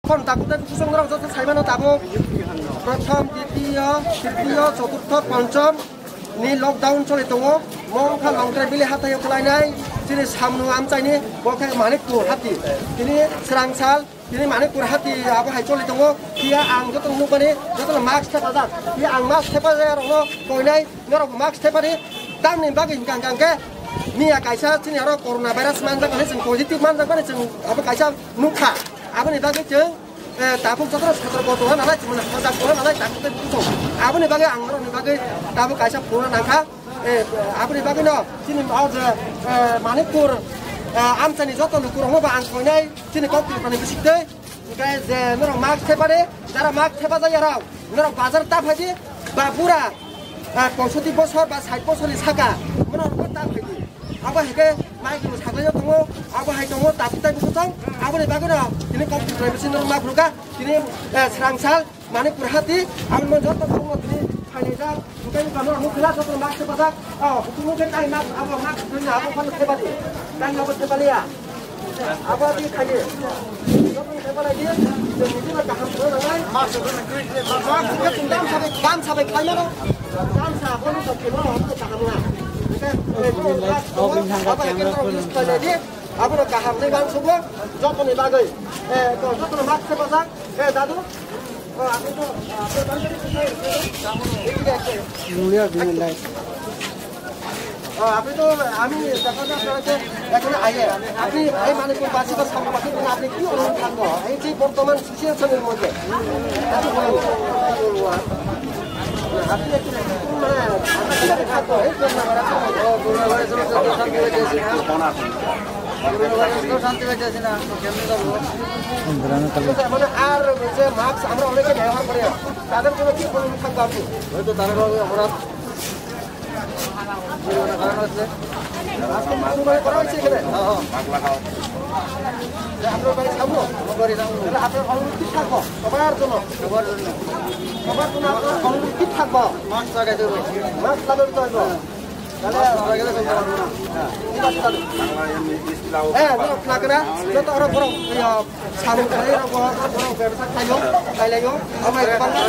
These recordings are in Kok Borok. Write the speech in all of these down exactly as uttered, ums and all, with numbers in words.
Phone tabuk tei kusung norok joto saimano tabuk. Prothom, ditiyo, tritiyo, choturtho, ponchom ni lockdown choli tongo. Mongkha Longkrai bili hathaio kwlainai chini samno amchaini bo khe Manikpur hati. Tini swrangsal, tini Manikpur hati abo hai choli tongo. Phiya ang joto nukmani joto mask thepajak. Phiya ang mask thepajak rokno koinai. Norok mask thepari tamni bagwi hwnkha hwnkha khe miya kaisa chini aro corona virus manjak mani chwng positive manjak mani chwng abo kaisa nukha. Aboni bagwi chwng, eh, tabuk jotono sotorko tongna nanai chwng sajak tongna nanai tabuk tei bukhuk. Aboni bagwi ang norokni bagwi tabuk kaisa phunukna nangkha. Eh, aboni bagwino chini o je, eh, Manikpur, eh, amchaini joto lukurokno bo ang koinai chini kok twrwngmani bisingtwi. Hwnkhe je norok mask thepari, jara mask thepajak yarok, norok bazar ta phaidi, ba bura, ah, poisotti bosor ba sait bosorni saka, bono norok ta phaidi. Abo hai khe mask bo saklaio tongo, abo hai tongo, tabuk tei bukuchang, aboni bagwino tini kok twrwngmani bising norok ma phunukha, tini, eh, swrangsal, Manikpur hati, aboni joto tongo tini phainai jak. Bukai ni kamra nuk kila joto mask thepajak. Oh, hukumu ke tai mask abo mask thwina abo phano thepadi. Tai abo thepaliya. Abo di khaye. Joto thepalai di. Jodi na kaham thwina nai. Mask thwina kri kri mask. Mask ke tundam sabai kam sabai khlaimano. Kam sa abo ni sab kimo abo kaham na. Abo ke use khlaimai di. Abo no kaham ni bang subo. Joto ni bagwi. Eh, to joto mask thepajak. Eh, dadu. Nungya gini lai. আহ, আপনি তো, আমি দেখা যায় আপনারা তো এখানে আইয়ে, আপনি এই মানিকপুরবাসী বা সামনেবাসী জন্য আপনি কি অনুরোধ থাকবো এই যে বর্তমান সিচুয়েশনের মধ্যে? আপনি বলুন। আপনি একটু, মানে, আমরা কিভাবে থাকবো এই করোনা ভাইরাসের মধ্যে? করোনা ভাইরাসের মধ্যে তো শান্তি পাইতেছি না। করোনা ভাইরাসের মধ্যে শান্তি পাইতেছি না, তো কেমনে যাবো? মানে, আর ওই যে মাস্ক আমরা অনেকে ব্যবহার করি, তাদের জন্য কি বলুন থাকবো আপনি? হয়তো তারা ভাবে অপরাধ। আজকে মাস্ক বার করা হয়েছে এখানে? হ্যাঁ, হ্যাঁ। যে আপনার বাড়ি সামনে? আমার বাড়ি সামনে। তাহলে আপনার অনুরোধ কি থাকবো? সবার জন্য। সবার জন্য। সবার জন্য আপনার অনুরোধ কি থাকবো? মাস্ক লাগাই দেবো। মাস্ক লাগাই দিতে হবে। Mask lagai le chwng tongma rwna. Eh, norok khna kena, joto oro borok, eh, samung khlai rok bo, borok bebsa khlaio, khlailaio. Omo hai kwbangma.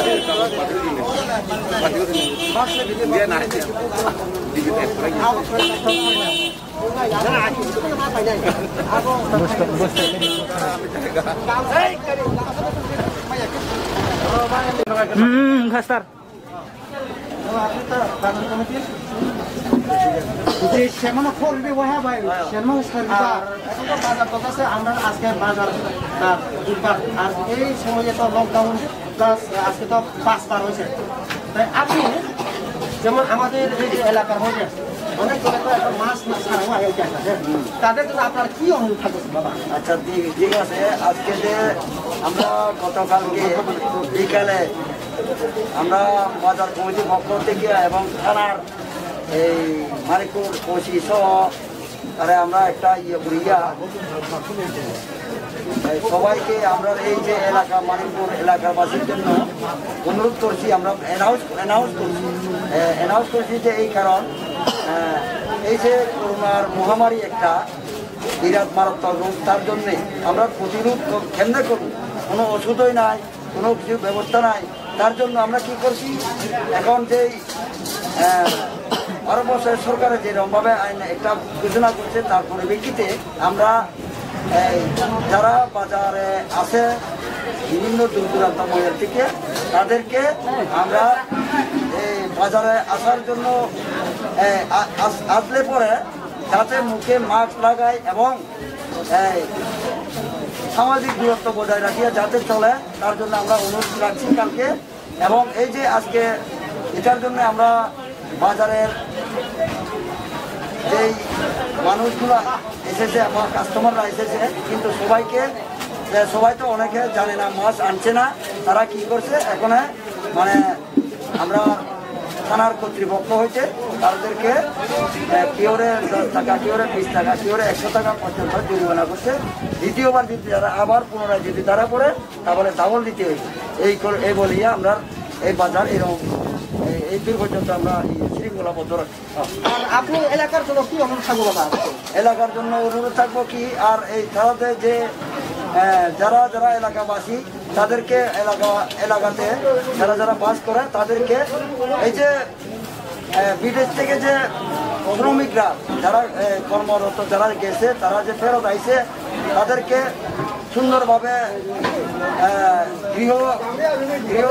Hmm, hmm, khastar. যে সেমন করবে ওহা ভাই, সেমন সার্ভিস। আর এখন তো বাজার তো আছে, আমরা আজকে বাজার, আর বুধবার, আর এই সময়ে তো লকডাউন প্লাস আজকে তো পাঁচবার হয়েছে। তাই আপনি যেমন আমাদের এই যে এলাকার মধ্যে অনেক জনে তো এখন মাস্ক না ছাড়া হয়, এই যে একটা, হ্যাঁ। তাদের জন্য আপনার কি অনুরোধ থাকবে বাবা? আচ্ছা, ঠিক, ঠিক আছে। আজকে যে আমরা গতকালকে বিকালে আমরা বাজার কমিটির পক্ষ থেকে এবং থানার এই মানিকপুর ওসি সহ তারা আমরা একটা ইয়ে করিয়া এই সবাইকে আমরা এই যে এলাকা, মানিকপুর এলাকাবাসীর জন্য অনুরোধ করছি, আমরা অ্যানাউন্স, অ্যানাউন্স করছি, অ্যানাউন্স করছি যে এই কারণ, আহ, এই যে করোনার মহামারী একটা বিরাট মারাত্মক রোগ, তার জন্যে আমরা প্রতিরোধ কর-, কেমনে করব? কোনো ওষুধই নাই, কোনো কিছু ব্যবস্থা নাই। তার জন্য আমরা কি করছি, এখন যেই, আহ, ভারতবর্ষের সরকারে যেরকমভাবে আইন একটা ঘোষণা করছে, তার পরিপ্রেক্ষিতে আমরা এই যারা বাজারে আছে, বিভিন্ন দূর দূরান্ত মহল থেকে, তাদেরকে আমরা এই বাজারে আসার জন্য, এই আ-, আস-, আসলে পরে যাতে মুখে মাস্ক লাগায় এবং এই সামাজিক দূরত্ব বজায় রাখিয়া যাতে চলে, তার জন্য আমরা অনুরোধ রাখছি কালকে। এবং এই যে আজকে এটার জন্য আমরা বাজারের যেই মানুষগুলা এসেছে, আমার কাস্টমাররা এসেছে, কিন্তু সবাইকে, যে সবাই তো অনেকে জানে না, মাস্ক আনছে না, তারা কি করছে, এখন মানে আমরা থানার কর্তৃপক্ষ হইতে তাদেরকে, আহ, কেউরে দশ টাকা, কেউরে বিশ টাকা, কেউরে একশো টাকা পর্যন্ত জরিমানা করছে। দ্বিতীয়বার যদি তারা আবার পুনরায় যদি ধরা পড়ে, তাহলে ডাবল দিতে হইবে। এই করে, এই বলিয়া আমরা এই বাজার এরকম এই, এই দূর পর্যন্ত আমরা এই শৃঙ্খলাবদ্ধ রাখি। আর আপনি এলাকার জন্য কি অনুরোধ থাকবো বাবা? এলাকার জন্য অনুরোধ থাকবো কি, আর এই থানাতে যে আহ, যারা যারা এলাকাবাসী, তাদেরকে এলাকা এলাকাতে যারা যারা বাস করে, তাদেরকে এই যে আহ, বিদেশ থেকে যে শ্রমিকরা, যারা আহ, কর্মরত, যারা গেছে, তারা যে ফেরত আইছে, তাদেরকে সুন্দরভাবে আহ, গৃহ গৃহ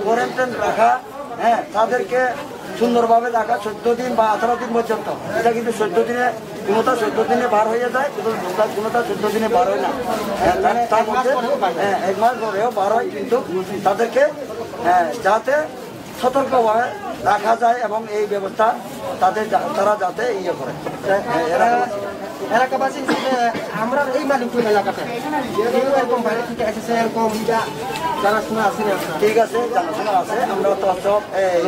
কোয়ারেন্টাইন রাখা। হ্যাঁ, তাদেরকে সুন্দরভাবে রাখা চোদ্দ দিন বা আঠারো দিন পর্যন্ত। এটা কিন্তু চোদ্দ দিনে, কোনোটা চোদ্দ দিনে বার হয়ে যায়, কিন্তু কোনোটা কোনোটা চোদ্দ দিনে বার হয় না। হ্যাঁ, তার তার মধ্যে হ্যাঁ, এক মাস পরেও বার হয়, কিন্তু তাদেরকে হ্যাঁ, যাতে সতর্কভাবে রাখা যায় এবং এই ব্যবস্থা তাদের যা- তারা যাতে ইয়ে করে। হ্যাঁ, এরা এলাকাবাসী হিসেবে আমরা এই মালিকপুর এলাকাতে কেউ এরকম বাইরে থেকে এসেছে, এরকম জানাশোনা আছে না আপনার? ঠিক আছে, জানাশোনা আছে। আমরা তো সব এই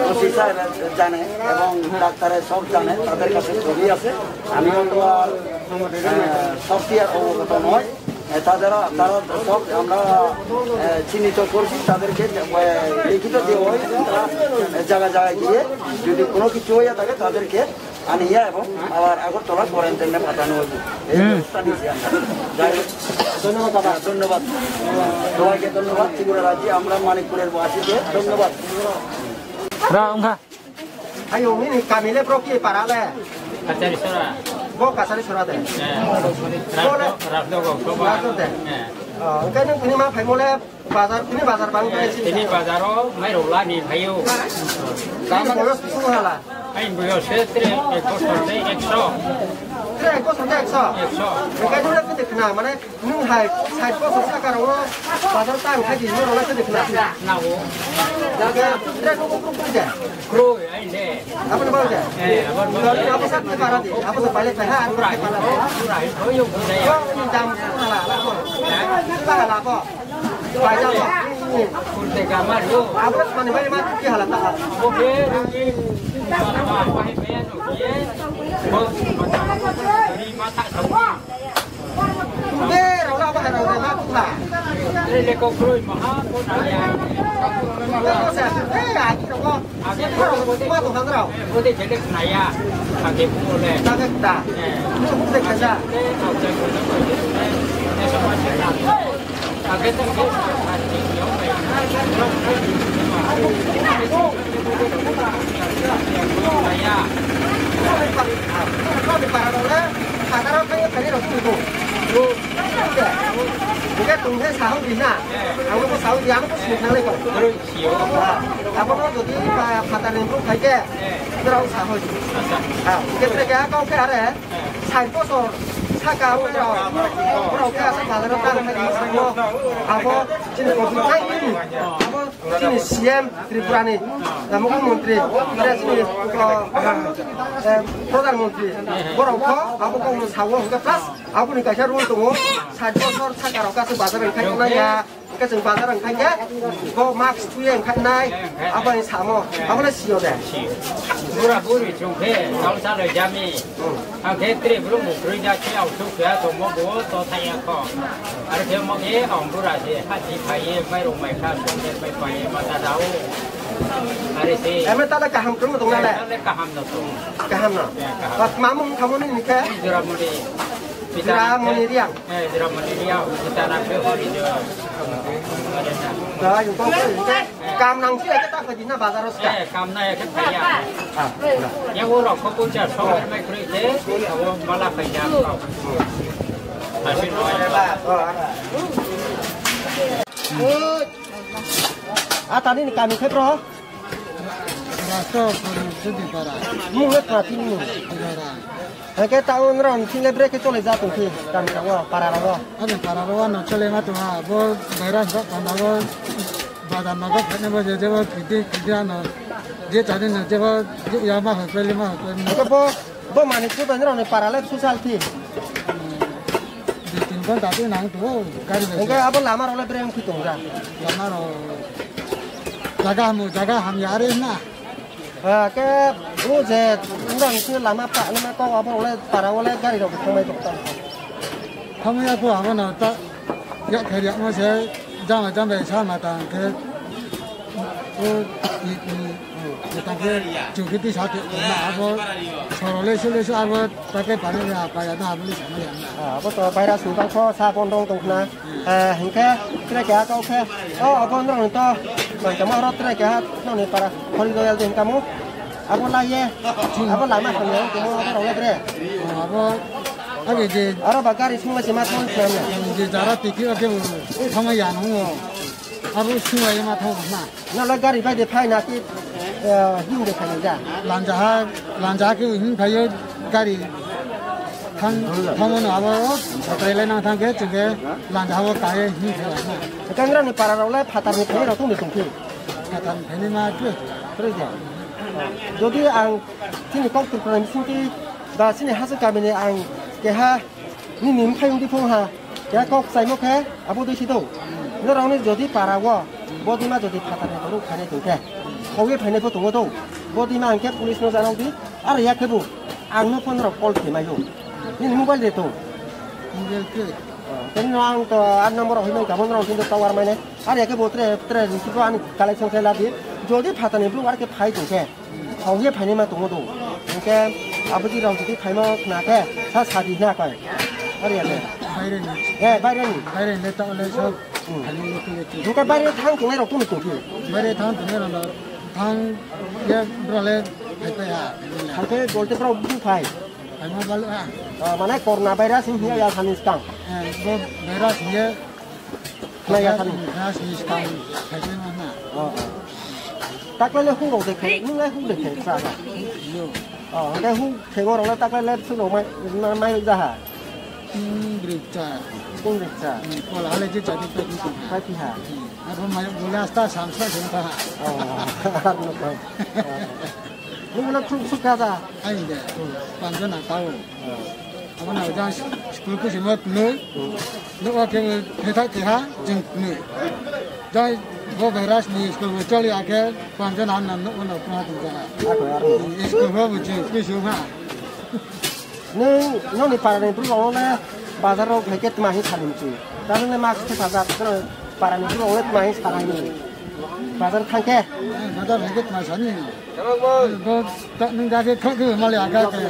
ওসি সাহেব জানে এবং ডাক্তারের সব জানে, তাদের কাছে ছবি আছে। আমিও তো আর আহ, সব কি আর অবগত নয়। আহ, তারা তারা সব আমরা আহ, চিহ্নিত করছি, তাদেরকে আহ, লিখিত দেওয়া হয়েছে। তারা জায়গা জায়গায় গিয়ে যদি কোনো কিছু হয়ে থাকে, তাদেরকে আনিয়া এবং আবার আগরতলা কোয়ারেন্টাইনে পাঠানো হবে। এই হুম। ব্যবস্থা নিয়েছি আমরা। যাই হোক, ধন্যবাদ দাদা। ধন্যবাদ। সবাইকে ধন্যবাদ। ত্রিপুরা রাজ্যে আমরা মানিকপুরের বাসীকে ধন্যবাদ। Ra wngkha. Ayo, nini kami le bro ki para le? Kachari sora. Bo Kachari sora de. Eh. Bo le? Rafdo, rafdo go, soba. Rafdo de. Eh. Oh, engkai nung tini ma phaimo le bazar, tini bazar bang bai sini. Tini bazar o mai rok la ni phaio. Tini boyos sung hala. Ai boyos se tre ek bosor de ekso. Tre ek bosor de ekso? Ekso. Engkai nung le kete khna, mane Nwng hai sait bosor saka rok no bazar tang khai di, norok le kwdwi khna. Na o. Jaga tre no ko kruk de. Kroi ai le. Abo no ba de. Eh, abo no ba de. Abo sa para di. Abo sa pale pe ha. Pura hi, pura hi, pura hi. Yo ni dam hala la ko. Hala la ko. Bai ja ko. Kurte ka mar yo. Abo mani bai ma ki hala ta. Oke, oke. Bai bai no ye. Bo mata mata. Be, rau la ba, rau la ba, tu ha. Le, le, ko kroi maha, ko na ya. Ko sa, eh, a ki ko. A ki ko, ko ma to han rau. Ko de jele na ya. A ki ko le. Ta ka ta. Eh. Ko de ka ja. Le, au ja ko le. Eh, so ma se ta. A ki to ko. Para rau le. Sakaro khaye khaye rok twi ko. Hingke tong khe sahok di na. Ang bo sahok di, ang bo sini thanglai ko. Borok sio. Abo no jodi phatar ni bwrok khai khe, borok sahok di. Hingke tere khe kau khe are, sait bosor saka abo rok, borok khe aswk bazar o tang khai di, abo chini kopi khai di. Abo Chini C M Tripura ni, eh, Mukhyamantri, tere chini, eh, eh, Pradhan Mantri, borok kho abo kok no sao, hingke plus aboni kaisa rule tongo, sait bosor saka rok kaisa bazar wngkhai nai ya, hingke chwng bazar wngkhai khe, bo mask twi wngkhai nai, abo ni samo, abo le sio de. Bura buri chwng khe, tong salai jami. Ang khe tre brum bukhrwi da khe auto khe tongmo bo to thaya kho. Are khe mo khe ang bura se ha ji phai ye mai rok mai kha song de mai phai ye ma da dao. Are se. Eme tala kaham krum tong na le? Tala kaham no tong. Kaham no. Ya, kaham. Bak mamung khamoni ni khe? Jura muni. Jura muni riang. Eh, jura muni riang. Kita na khe hori jo. Da yung kong khe. Kam nang si eke ta khaji na bazar o ska. Eh, kam na eke thaya. Ah, ya. Ya o rok ko puncha so mai kre ke, o mala khaja. Asin. Ah, ah. Ah, tani ni kami khe bro. Rasta ko jodi para. Mu he pati mu. Para. Hake ta un ron thile bre ke chole ja tong thi. Kam ka wa para ro. Ani para ro no chole ma tong ha. Bo virus ba kana bo. Bazar nogo phaina bo je jebo kiti kiti ano je chadi no jebo je ya ma hotel ma hotel. Hingke bo, bo manwi sudo nini rokni para le susal thi. Di tin ghonta twi nang tu gari bai. Hingke abo lama rok le bereng phi tong ja. Lama rok jaga hamu jaga hamya are na. Ha, ke o je nang si lama pa nima kok abo le para o le gari rok thangbai tong ta. Thangbai ya ko abo no ta. Yak khe yakma se jama jama sa ma tang khe. Tangke chukiti sati na abo sorole sule su abo tangke pani na paya na abo ni sama ya na. Ah, abo to virus ni bangso sabon rong tong khna. Eh, hingke tre ke ha kau khe. Oh, abo nrong to. Bang tamo ro tre ke ha noni para khori royal de hingkamu. Abo lai ye. Abo lai ma khang ye tamo abo rong le bre. Abo age je aro ba gari sung ma se ma thang khna. Je jara tiki ake thama ya no. Abo sung lai ma thang na. Nalo gari bai de phai na ki, eh, him de phai da. Lanjaha, lanjaha ke him phai gari thang, thang no abo satai lai nang thang ke chunge lanjaha o kai him phai na. Kangra ni para rok lai phatar ni phai rok tong de tong phi. Phatar ni phai ni ma ke. Terus ya. Jodi ang sini kok Tripura ni sini ba sini hasu kami ni ang keha Nini mkhai wngdi phung ha. Khe kok chaimo khe abo dui si do. Norokni jodi para o, bodima jodi phatar ni borok phainai tong khe. Khogwi phainai pho tongo do. Bodima hwnkhe police no janok di. Aro ya khe bo ang no phone rok call khe mai o. Nini mobile de to. Mobile khe? Tei no ang to ar number rok hinwi gabon rok hinwi tower mai nai. Aro ya khe bo tre tre receive ani collection khe la di. Jodi phatar ni borok ar khe phai tong khe. Hong ye phainai ma tongo do. Hingke abo di rong titi phaima khna khe sa sadi hina kai. Ari ate. Baireni. Eh, baireni. Baireni le ta le so. Hmm. Phainai le kile kile. Duka baire thang tongnai rok tumi tongphi. Baire thang tongnai rok thang ye bro le phai phai ha. Thang khe golte bro bu phai. Phaima bal ha. Ah, mane corona virus hin hiya ya sani skang. Eh, bo virus ye Nai ya sani. Nai ya sani skang khaikhe ma na. Oh, oh. Taklai le hung rok de khe, nung lai hung de khe sa. Yo. Oh, hwnkhe hung khe borok le taklai le phun rok mai, mai, mai rok jaha. Hmm, brik cha. Hung rok cha. Hmm, kola hale je cha de pe ni. Pai phi ha. Hmm. Abo mai bole asta sam sa jeng ta. Oh, ar no pa. Oh. Nung le khuk suk kha da. Ai de. Hmm. Panjo na tao. Abo na jang school ku simo tnui. Nuk o ke thai thai keha jing tnui. Jai bo virus ni school bo choli akhe panjo na na nuk no kuma tong jaga. Ako aro. School bo bu jing kui su ha. Nung noni para ni bru rong le bazar rok hai ke tma hi salim chu. Tamo ne mask thu sajak para ni bru rong le tma hi sarai ni. Bazar thangkhe. Bazar hai ke tma sani. Bo ta nung ga ke khok ke mali aga ke.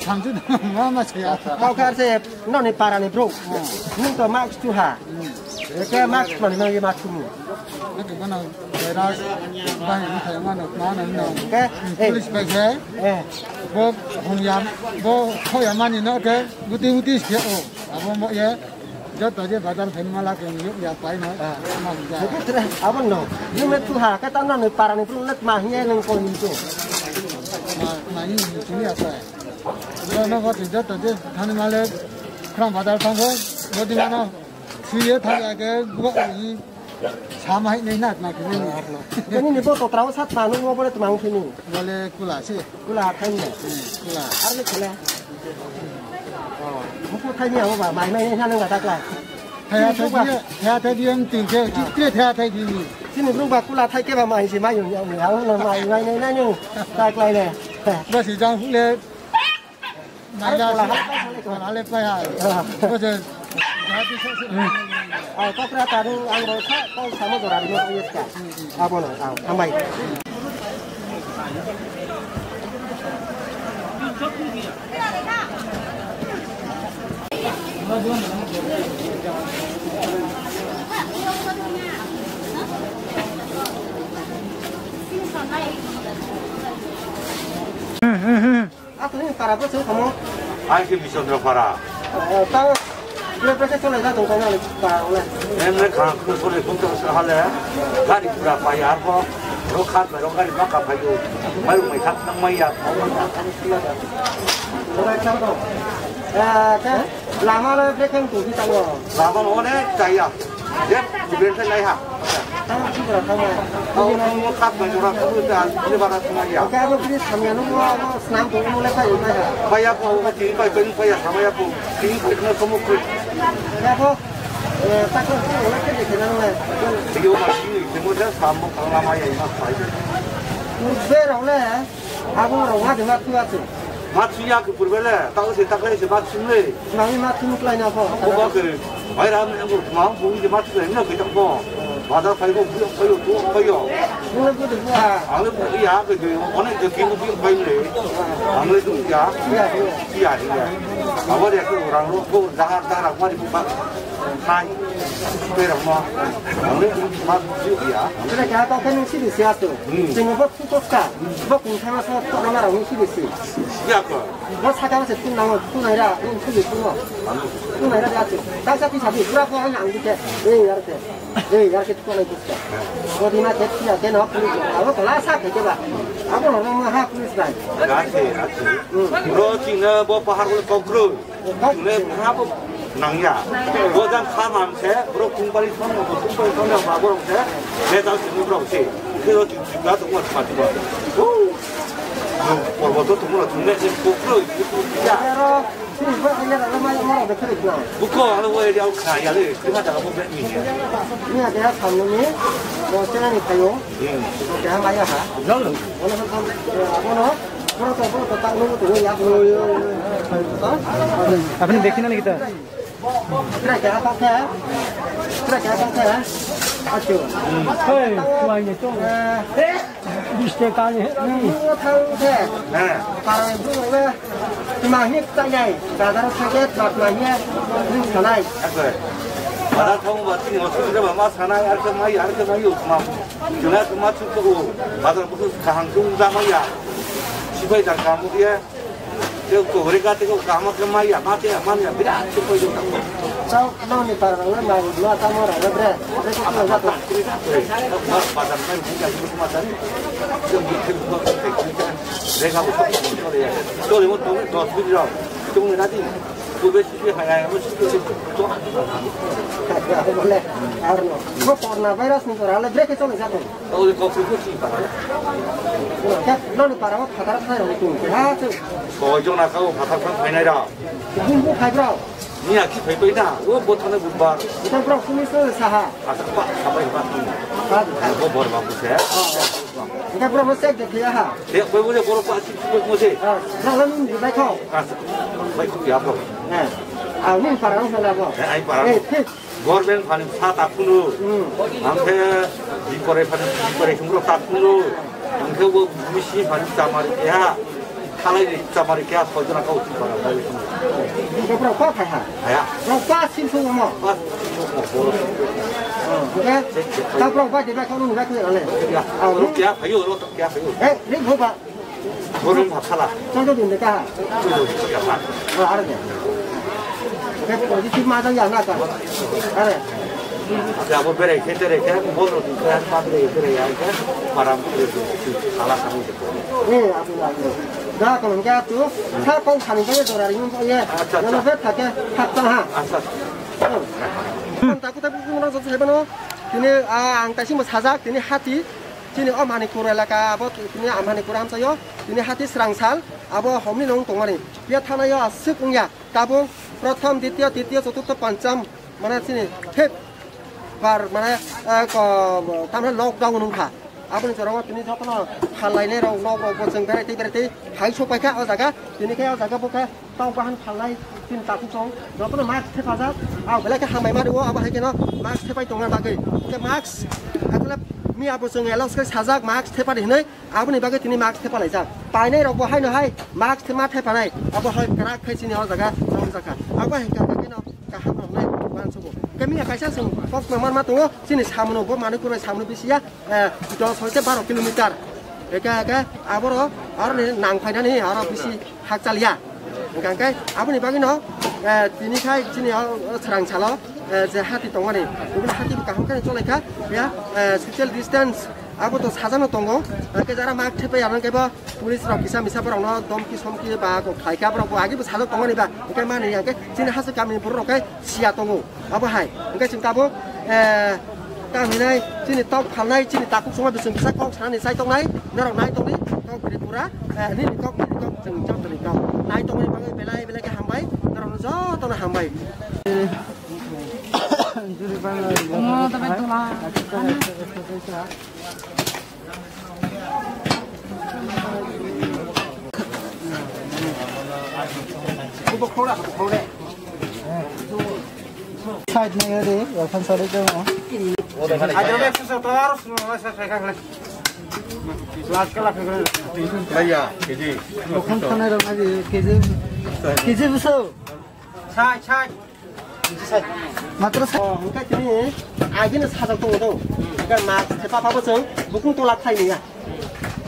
Samsu ma ma se ya. Kau kar se noni para ni bro. Nung to mask tu ha. Eke mask mani mani mask tu. Ake bana virus bai ni khai mano mano no. Ke, eh. Police bai se. Eh. Bo hong ya bo kho ya mani no ke guti guti se o. Abo mo ye. Joto je bazar phaima la khe nuk ya pai no. Ah. Ma ja. Abo no. Nung le tu ha ka ta no ni para ni tu let ma hiye nung ko ni tu. Ma ma ni ni tu ya sa. No no ko joto je thani ma le khram bazar thang ko. Bo di no. Suye thang ya ke bo ni. Sama hai nei na ma kini ni. Kini ni bo to trao sat ma nung mo bo le tu ma kini. Bo le kula si. Kula thani. Hmm, kula. Ar le kula. Oh, buku thai ni abo ba, mai mai na nang ga dakla. Thaya thai dia, thaya thai dia ang tin ke, chit tre thaya thai di ni. Sini bro ba kula thai ke ba mai si mai yung yang ni, ang na mai mai na na yung. Daklai le. Ba si jang le. Mai la. Kula ha, kula ha. Bo je. Ah, kokra taru ang ro sa, kau sama jora ni mo yes ka. Abono, ah, hambai. Atuni para bwswk kamo? Ai khe Bisondro para. Eh, ta, bwswk chole da tong kanya le para ole. Em le khang khun sole khun to sa hale. Gari pura pai ar bo. Ro khat bai ro gari ma ka phai do. Mai mai thak nang mai ya. Ora chang do. Eh, ka lama le brekhang tu di tango. Lama le onek chaya. Je, iben se nai ha. Tamo Tripura tamo. Tamo tamo kap bai jora ko ta ni bara tuma ya. Ka bo kri samya no mo mo snam to mo le khai khai ha. Baya ko ko ti bai bai baya samaya ko. Ti ko no komo ko. Ya ko. Eh, ta ko ko le ke ke na le. Ti yo ma ti ni mo ja sam mo kala ma ya ma khai. Ur be ro le. Abo rok ma de ma thu achu. Ma thu ya ke purbe le, ta se ta se ma thu le. Ma ma thu klai na pho. Ko ba ke. Bai ram ne ko ma bu de ma thu le na ke ta pho. Bazar phaibo, buyok phaiyo, tuwok phaiyo. Ang le buya, ke de, onek de kimo buyok phai le. Ang le buya, iya, iya. Abo de ko rang ro ko dahar dahar mari ko ba. Hai. Pero mo. Ang le buya. Kira kaya ta kan si di siya to. Hmm. Sing bo tu to ka. Bo kung sama sa to na ra si di si. Iya ko. Bo sa ka se tu na tu na ra, tu tu tu. Tu na ra ya tu. Ta sa ti sa di pura ko ang ang di ke. Eh, yar ke. Ei, yar ke tukuna gusta. Bodina ke tia ke no police. Abo tola sa ke ba. Abo no no ha police bai. Ase, ase. Hmm. Bro, china bo pahar ko kokro. China ha bo nangya. Bo jang kha man se, bro kumpari thon, kumpari thon ba bro se. Le dal sini bro se. Ke ro ching ching ga to ko pa to. Por bo to mo ching le kokro. Ya. Buko, ano, woi, dia kaya le, kaya jaga bo bek ni. Ni ada ya, kamu ni, mau cina ni kayu. Hmm. Mau cina maya ha. Jol. Ono, ono, ono, ono, tak nunggu tu ya. Apa ni, dekhi na kita? Kira kira apa ya? Kira kira apa ya? Acu. Hei, tuan itu. Eh. Biste kali. Nunggu tahu deh. Heh. Parang itu, eh, mahit tak nyai. Bazar sakit, mat mahit, ini sanai. Apa? Bazar tahu mati ni, maksud saya mama sanai, harga mai, harga mai, mama. Jelas mama cukup. Bazar khusus kahang tu sama ya. Sipai dan kamu dia. Tei kok rega tei kok kaham khe maya, ma tei manya birat khe poito tongo. Chao, nokni para rok le mai ma tamo rok le bre. Tei kok nang jato. Ma bazar nai mung ja khe ma tani. Tei mung khe ma rega bo chole ya. Chole mo tong dos bin rok. Tong na di. Ko be si hai hai mo si to. Bole, arno. Mo corona virus ni para le bre khe chole jato. Abo le kok se kuchi para. Nokni para o phatar khai rok tung khe ha se. Koi jona ka o phatar khai phainai rok. Bung bu khai bro. Ni a ki phai pai na, o bo thane budbar. Ita bro sumi se saha. Asa pa, sabai ba. Ba. Bo bor ba bu se. Ita bro mo sek de khe ha. De koi bu je bor pa si ko mo se. Ha, na la nun di bai kho. Asa. Bai ko ya bro. Ha. A nun para o sala bro. Eh, ai para. Eh, thik. Government phani sa ta phunu. Hmm. Ang khe bikore phani bikore sumro ta phunu. Ang khe bo misi phani chamari keha. Thalai ni chamari keha sojona kau si phana dai phunu. Hingke bro ko khai ha? Haya. Bro pa sim su mo. Pas mo boro. Hmm, oke. Cek, cek. Ta bro ba de ba ko nu ba ko ale. Ya. Au. Ro kya phayo, ro kya phayo. Eh, ring ho ba. Borok ni phathala. Chang to din de ka. Chang to din de ka. Ah, are de. Oke, positive ma jang ya na ka. Are. Abo berai khe, berai khe, bol rok ni khe, pa berai, berai ya khe, param khe, ala kami khe. Eh, abu, abu. Da ko nang ka tu, sa kong khani khe jora ring ye. Acha, acha. Nang khe thake, thak ta ha. Acha. Taku taku kumra jot sai bano. Tini, ah, ang taisi mo sajak, tini hati. Chini o Manikpur elaka abo tini a Manikpur amchaio tini hati srangsal abo homni nong tongmani. Phiya thanaio aswk wngya tabuk prothom, ditio, titiyo, choturtho, pancham mane chini fifth bar mane, eh, ko, tamni lockdown wngkha. Aboni jorao tini jotono phallainai rok nok rok bo chwng berai tei berai tei hai sok paikha o jaga tini khe o jaga bo khe. Tok bahan phalnai chini takhuk song jotono mask thepajak, ang belai khe hambai mani o, abo hai kheno mask thepai tongna bagwi. Hwnkhe mask, asole miya bo chwng announce khe sajak mask thepadi hinwi, aboni bagwi tini mask thepalaijak. Painai rokbo haino hai mask ma thepanai, abo hai kwrak khai chini o jaga nongjakha. Abo hai kha kheno kaham roknai mansugo. Hwnkhe miya kaisa chwng kok nangma ma tongo, chini samono bo manwi kwrwi samono bisiya, eh, dos hoite baro kilometer. Eka eka aboro aroni nang phainani aro bisi hakchal ya. Hingkha hingkhe aboni bagwino, eh, tini khai chini o, o srang salo, eh, je hati tongmani, bini hati bo kaham khe cholaikha, ya, eh, social distance abo to sajano tongo, hingkhe jara mask thepai aro hingkhe bo police rok kisa misa borokno domki somki ba kok khlaikha, borok bo agi bo sajak tongmani ba, hingkhe mani hingkhe chini haste kamini borok rok khe siya tongo. Abo hai, hingkhe chwng tabuk, eh, tamo hinai chini tok phalnai, chini takhuk chwngma bising kisa kok sanani chai tongmani, norok nai tongdi, kok bini pura, eh, nini kok, nini kok, chwng joto ni kok. Nai tongmani bagwi belai belai khe hambai, norokno jotono hambai. Side nai ri, welcome side ri mo. Ajo ekso sottor, last kala phegre. Bhaiya, keji. Welcome side ri, keji. Keji buso. Side, side. Matro sa. Oh, hingke tini agini sajak tongo do. Hingke mas tepa pabo chwng bukung tola thai niya.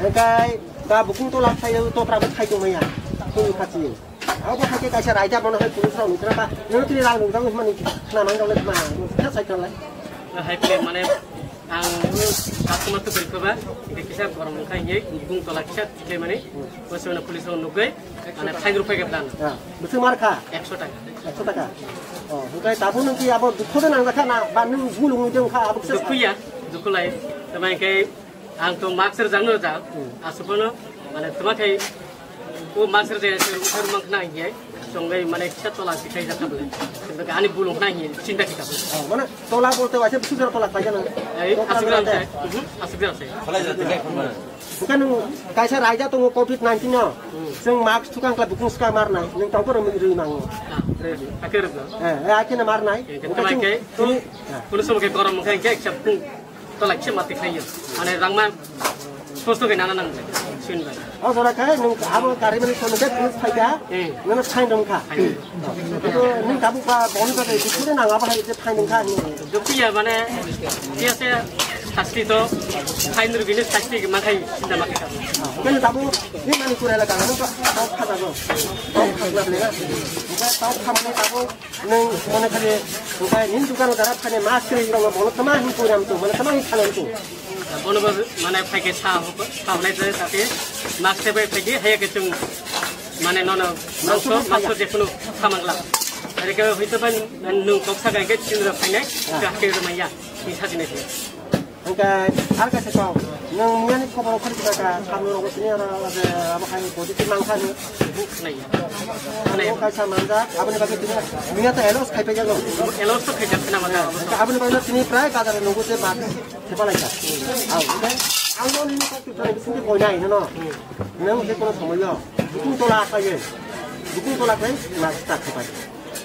Hingke ba bukung tola thai totra bo thai tong maya. Tong khachi. Abo hai khe kaisa raida bono hai police rok nukra ba. Nang tini rang nukjagwi hwnmani khna mang rok le ma. Kha sai kha lai. Hai khe mane ang customer to kori khoba. Kisa borom khai ye bukung tola kisa khe mane. Bosona police rok nukgwi. Mane fine rok phaikhe dan. Ya, bwswk mar kha? Ekso taka. Ekso taka. Oh, hwnkhe tabuk nwng ki abo dukho de nang jakha na, ba nwng bul wngwi de wngkha abo kisa. Dukhu ya, dukhu lai. Tamai khe ang to mask rwjak no rwjak. Hmm. Aswk phano mane tama khe o mask rwjak se rwkha rwmang khna hiye. Chongbai mane kisa tola sikhai jakha bole. Ani bul wngkhna hiye chinta khika bole. Oh, mane tola bolte waise bwswk jora tola khlai jana? Ei, aswk gram se. Mhm, aswk gram se. Khalai jati khe khumana. Bukan nung kaisa raida tongo covid nineteen no. Hmm. Chwng mask thukang kla bukung ska mar nai. Nung tau korom rwi mango. Ah, rwi. Akhir rwi. Eh, eh, akhir na mar nai. Bukan chwng khe, ini, ah. Kono somo khe korom khe khe chapung. To lak chhe mati khayo. Ane rangma posto khe nana nang. Sin ba. O jora khe nung abo gari mani kono khe police phaika. Hmm. Nana sign dong kha. Sign. Nung tabuk ba bon ba dei dukhu de nang abo hai je sign dong kha. Dukhu ya mane, dia se sasti to sign ru bini sasti ke makai sinda makai. Kene tabu ni mani kura la kang nung ka tau kha jago. Tau kha na le na. Ka tau kha mane tabu nung mane khale ka nin dukan dara phane mas kre rong bono tama hin kura am tu mane tama hin khala am tu. Bono ba mane phai ke sa ho, sa honai je tate mas te bai phai ke haya ke chung mane nono mangso, mangso je kunu samangla. Are ke hoito ban nung kok sa ga ke chin ra phai nai, ka ke ra maya. Ni sa jine. Hingke, ar kaisa kok, nwng miyani khobor khoroksa ka, samno rogo sini oro, abo hai positive mang thani. Khwnai. Khwnai. O kaisa manjak, aboni bagwi tini, miya to elos khai paijago. Elos to khaijak khna mata. Hingke aboni bagwi tini prai bazar nungo je bak thepa laijak. Au, hingke, ang no nini kok tu thani bising koi nai, no, no. Nwng je kono somoyo, bukung tola khlaiwi, bukung tola khlai, mas ta khepai.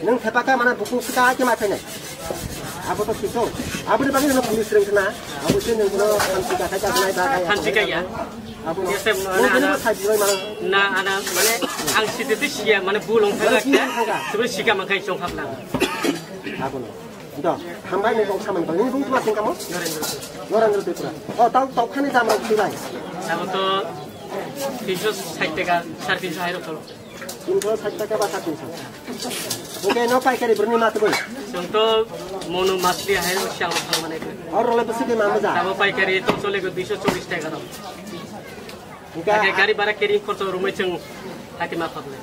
Nwng thepa kha mane bukung swka khe ma phainai. Abo to thik dong. Aboni bagwi no police rwng khna. Abo se nwng bono khamchi kathai kathai ba kaya. Khamchi kaya. Abo no. Yes, sir. Nwng bono sai bilai mano. Na, ana, mane, ang sidi tu siya, mane, bulong thangak ta. Bulong thangak. Sebelum sika makai chong hapna. Abo no. Do, hambai ni bong samang bang. Ni bung tuma sing kamo? Norendra Tripura. Norendra Tripura. Oh, tau, tau khani dam rok silai. Abo to tinsho sait taka, sare tinsho hai rok tolo. Tinsho sait taka ba sare tinsho. Oke, no paikari bruni ma tubui. Chwng to mono masli hai rok siang rok thang mane. Or role bisi ke ma moja. Abo paikari to chole go duiso chollis taka rok. Hingke gari bara kering khorcho rumai chwng hati ma khapnai.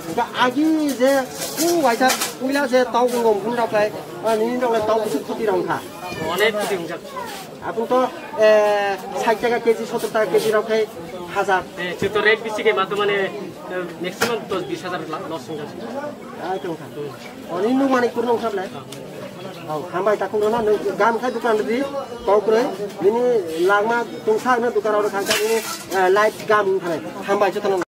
Hingke agi je u waisa puila je tau wngom phun rok lai, nini rok lai tau kusu khoti rok wngkha. Onek khoti wngjak. Aboni to, eh, sait taka keji, sottor taka keji rok khai hajar. Eh, chwng to rate bisi khe ma to mane, eh, maximum dos bis hajar la-, loss wngjak. Ai tong kha. Hmm. Oni nuk manik kurno khaple. Oh, hambai takhuk rano, nwng gam khai dukan ri, kok rwi, nini langma tungsa no dukan rok khangkha nini, eh, light gam wng khanai. Hambai jotono.